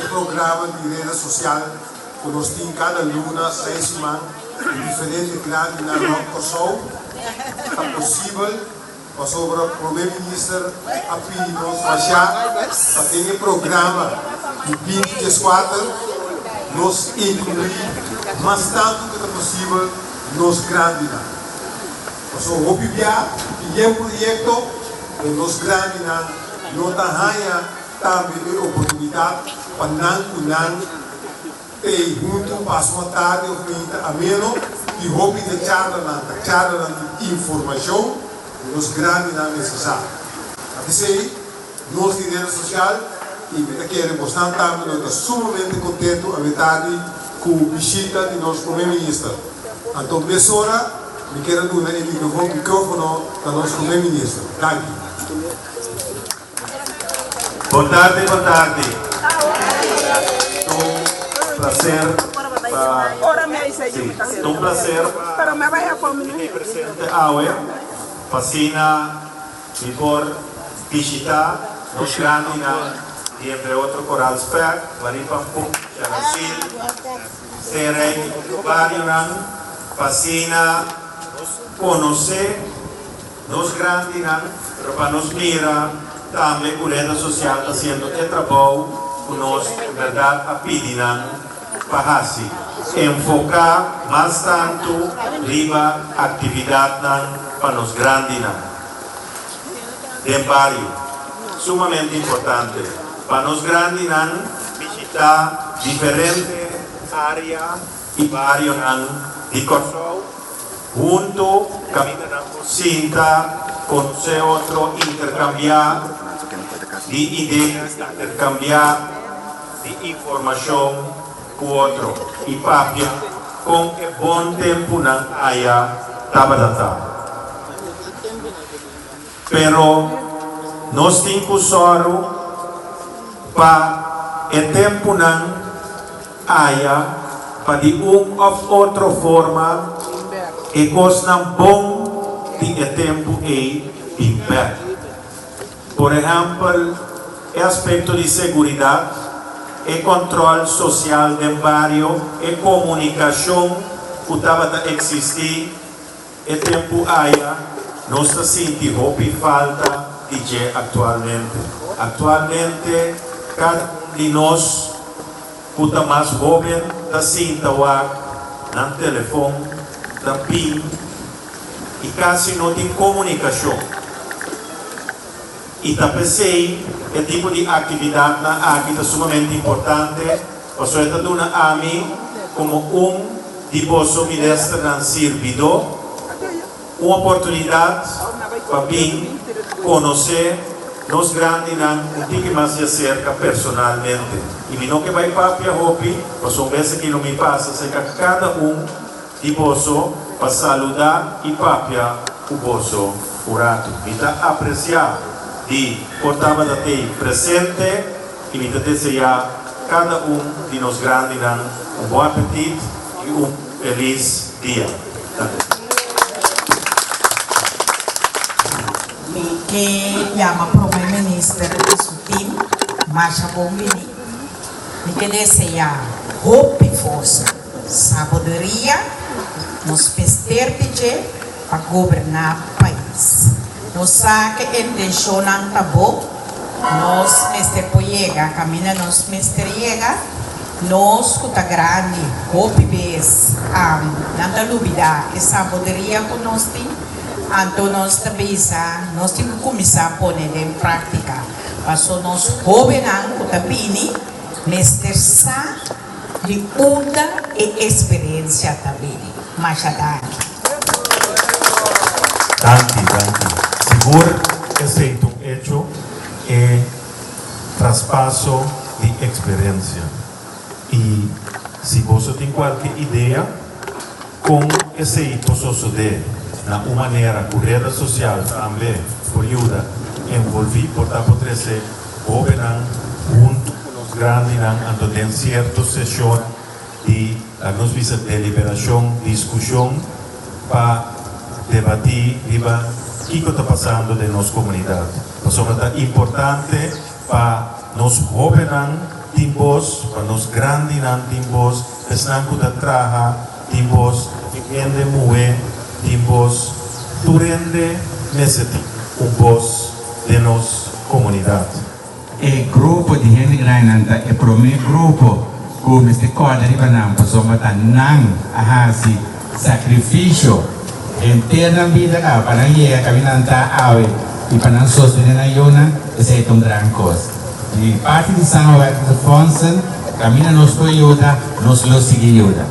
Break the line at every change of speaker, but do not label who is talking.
E programa di reda sosial ku nos tin kada luna seis siman ku diferente grandinan rònt Kòrsou ta posibel pasobra Prome Minister a pidi nos bashá pa den e programa di binti dieskuater nos inkluí mas tantu ku ta posibel nos grandinan. Pasobra hopi bia tin yen proyekto pero nos grandinan no ta haña tambe e oportunidat pa nan ku nan tei huntu pasa un atardi of mainta ameno i hopi di e charlanan ta charlanan di informashon ku nos grandinan mester sa. Ta p'esei nos di Reda Sosial i mi ta kere bosnan tambe lo ta sumamente kontentu awe tardi ku bishita di nos Prome Minister. Anto mesora mi kier a duna e mikrofono na nos Prome Minister. Danki.
Bon tardi, bon tardi. Ta un placer pa, sí, ta un placer pa mi presente awe pa asina mi por bishita nos grandinan di entre otro Koraal Spek, Maripampun, Charasil, Serey y otro barionan pa asina nos conoce Nos grandinan, pero pa nos mira tambe ku Reda Sosial ta hasiendo e trabou ku nos en bèrdat a pidi nan pa hasi, enfoká mas tantu riba aktividatnan pa nos grandinan den bario. Sumamente importante pa nos grandinan bishitá diferente área i barionan di Kòrsou. Huntu kaminda nan por sinta, konosé otro, interkambiá di idea, interkambiá di informashon ku otro i papia kon e bon tempunan aya tabata ta. Pero nos tin ku sòru pa e tempunan aya pa di un òf otro forma e kosnan bon di e tempu ei bin bèk. Por ehèmpel, e aspekto di seguridat, e kòntròl sosial den bario, e komunikashon ku tabata eksistí E tempu aya nos ta sinti hopi falta di dje aktualmente. Aktualmente kada un di nos ku ta mas hoben ta sinta wak nan telefon, ta pin i kasi no tin komunikashon. I ta p'esei e tipo di aktividatnan aki ta sumamente importante, pasobra e ta duna ami komo un di boso ministernan sirbidó un oportunidat pa bin konosé nos grandinan un tiki mas di aserka personalmente. I mi no ke bai papia hopi, pasobra un bes aki lo mi pasa serka kada un di boso pa saludá i papia ku boso un ratu. Mi ta apresiá di por tabata tei presente i mi ta deseá kada un di nos grandinan un bon apetit i un felis dia. Danki.
Mi ke yama Prome Minister i su team masha bon bini. Mi ke deseá hopi forsa. Sabiduria nos mester di dje pa goberná pais. Nos sa ke intenshonnan ta bon, nos mester por yega kaminda nos mester yega. Nos ku ta grandi hopi bes nan ta lubidá e sabiduria ku nos tin, anto nos ta bisa nos tin ku kuminsá pone den práktika. Paso nos hóbennan ku ta bini mester sa. Di unda e experiencia ta bini? Masha danki.
Danki, danki. Sigur esei ta un hecho, e traspaso Di eksperensia. I si boso tin kualke idea kon esei por sosodé na un manera ku Reda Sosial tambe por yuda envolví, por ta por trese hóbennan huntu ku nos grandinan anto den sierto seshon di, laga nos bisa, deliberashon, diskushon pa debatí riba kiko ta pasando den nos komunidat. Pasobra ta importante Pa nos hóbennan tin bos, pa nos grandinan tin bos, esnan ku ta traha tin bos, e hende muhé tin bos, tur hende mester tin un bos den nos komunidat.
E grupo di hende grandinan ta e promé grupo ku mester kòrda riba nan pasobra ta nan a hasi sakrifisio henter nan bida kaba pa nan yega kaminda nan ta awe i pa nan sostené nan yunan, esei ta un gran kos. Di parti di Samenwerkende Fondsen, kaminda nos por yuda, nos lo sigui yuda.